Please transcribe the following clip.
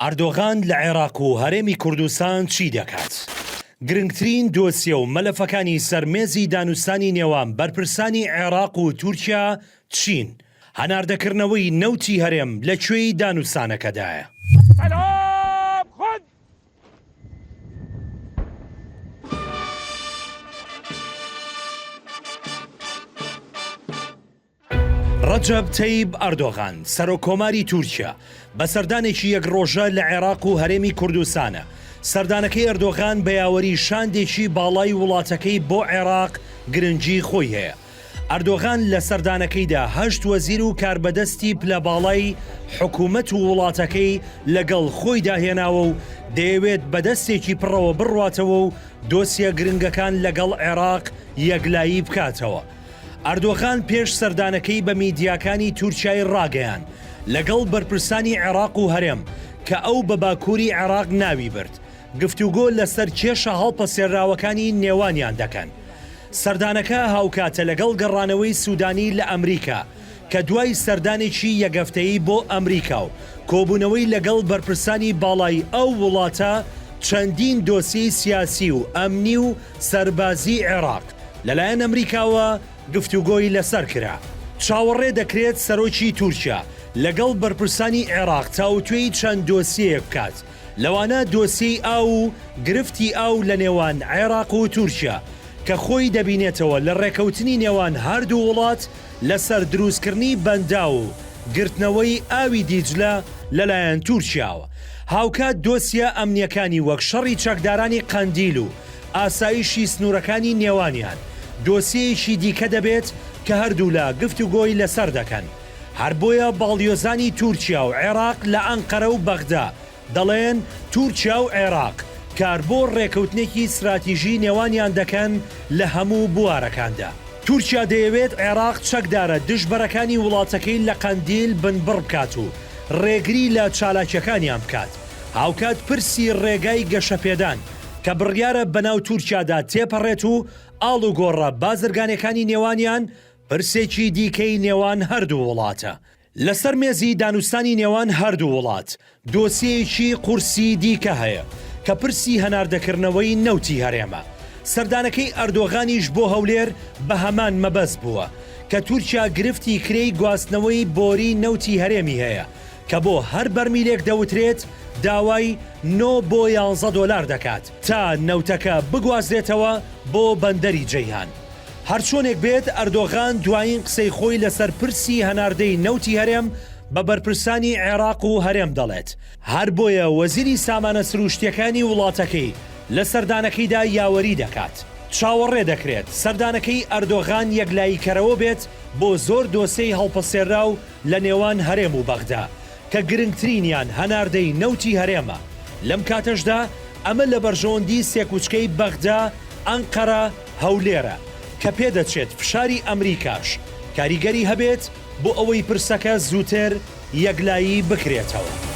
ئەردۆغان لە عێراق و هەرێمی کوردستان چی دەکات؟ گرنگترین دۆسیە و مەلەفەکانی سەر مێزی دانوستانی نێوان بەرپرسانی عێراق و تورکیا چین؟ هەناردەکردنەوەی نەوتی هەرێم لە کوێی دانوستانەکەدایە؟ ڕەجەب تەیب ئەردۆغان، سەرۆککۆماری تورکیا، بە سەردانێکی یەک ڕۆژە لە عێراق و هەرێمی کوردستانە. سەردانەکەی ئەردۆغان بە یاوەری شاندێکی باڵای وڵاتەکەی بۆ عێراق گرنگی خۆی هەیە. ئەردۆغان لە سەردانەکەیدا هەشت وەزیر و کاربەدەستی پلە باڵای حکومەت و وڵاتەکەی لەگەڵ خۆیدا هێناوە و دەیەوێت بە دەستێکی پڕەوە بڕواتەوە و دۆسیە گرنگەکان لەگەڵ عێراق یەکلایی بکاتەوە. ئەردۆغان پێش سەردانەکەی بە میدیاکانی تورکیای ڕاگەیاند، لەگەڵ بەرپرسانی عێراق و هەرێم کە ئەو بە باکووری عێراق ناوی برد، گفتوگۆ لەسەر کێشە هەڵپەسێراوەکانی نێوانیان دەکەن. سەردانەکە هاوکاتە لەگەڵ گەڕانەوەی سوودانی لە ئەمریکا، کە دوای سەردانێکی یەک هەفتەیی بۆ ئەمریکا و کۆبوونەوەی لەگەڵ بەرپرسانی باڵای ئەو وڵاتە چەندین دۆسیەی سیاسی و ئەمنی و سەربازیی عێراق لەلایەن ئەمریکاوە گفتوگۆی لەسەر کرا. چاوەڕێ دەکرێت سەرۆکی تورکیا لەگەڵ بەرپرسانی عێراق تاوتوێی چەند دۆسیەیەک بکات، لەوانە دۆسیەی ئاو و گرفتی ئاو لەنێوان عێراق و تورکیا، کە خۆی دەبینێتەوە لە ڕێکەوتنی نێوان هەردوو وڵات لەسەر دروستکردنی بەنداو و گرتنەوەی ئاوی دیجلە لەلایەن تورکیاوە. هاوکات دۆسیە ئەمنییەکانی وەک شەڕی چەکدارانی قەندیل و ئاسایشی سنوورەکانی نێوانیان دۆسیەیەکی دیکە دەبێت کە هەردوولا گفتوگۆی لەسەر دەکەن. هەر بۆیە باڵیۆزانی تورکیا و عێراق لە ئەنقەرە و بەغدا دەڵێن تورکیا و عێراق کار بۆ ڕێکەوتنێکی ستراتیژی نێوانیان دەکەن لە هەموو بوارەکاندا. تورکیا دەیەوێت عێراق چەکدارە دژبەرەکانی وڵاتەکەی لە قەندیل بنبڕ بکات و ڕێگری لە چالاکیەکانیان بکات، هاوکات پرسی ڕێگای گەشەپێدان کە بڕیارە بەناو تورکیادا تێپەڕێت و ئاڵوگۆڕە بازرگانیەکانی نێوانیان پرسێکی دیکەی نێوان هەردوو وڵاتە. لەسەر مێزی دانوستانی نێوان هەردوو وڵات، دۆسیەیەکی قورسی دیکە هەیە کە پرسی هەناردەکردنەوەی نەوتی هەرێمە. سەردانەکەی ئەردۆغانیش بۆ هەولێر بە هەمان مەبەست بووە، کە تورکیا گرفتی کرێی گواستنەوەی بۆری نەوتی هەرێمی هەیە، کە بۆ هەر بەرمیلێک دەوترێت داوای نۆ بۆ یانزە دۆلار دەکات تا نەوتەکە بگوازرێتەوە بۆ بەندەری جەیهان. هەرچۆنێک بێت ئەردۆغان دوایین قسەی خۆی لەسەر پرسی هەناردەی نەوتی هەرێم بە بەرپرسانی عێراق و هەرێم دەڵێت، هەر بۆیە وەزیری سامانە سروشتییەکانی وڵاتەکەی لە سەردانەکەیدا یاوەری دەکات. چاوەڕێ دەکرێت سەردانەکەی ئەردۆغان یەکلاییکەرەوە بێت بۆ زۆر دۆسێی هەڵپەسێراو لە نێوان هەرێم و بەغدا، کە گرنگترینیان هەناردەی نەوتی هەرێمە، لەم کاتەشدا ئەمە لە بەرژەوەندی سێکوچکەی بەغدا، ئەنقەرە، هەولێرە، کە پێدەچێت فشاری ئەمریکاش کاریگەری هەبێت بۆ ئەوەی پرسەکە زووتر یەکلایی بکرێتەوە.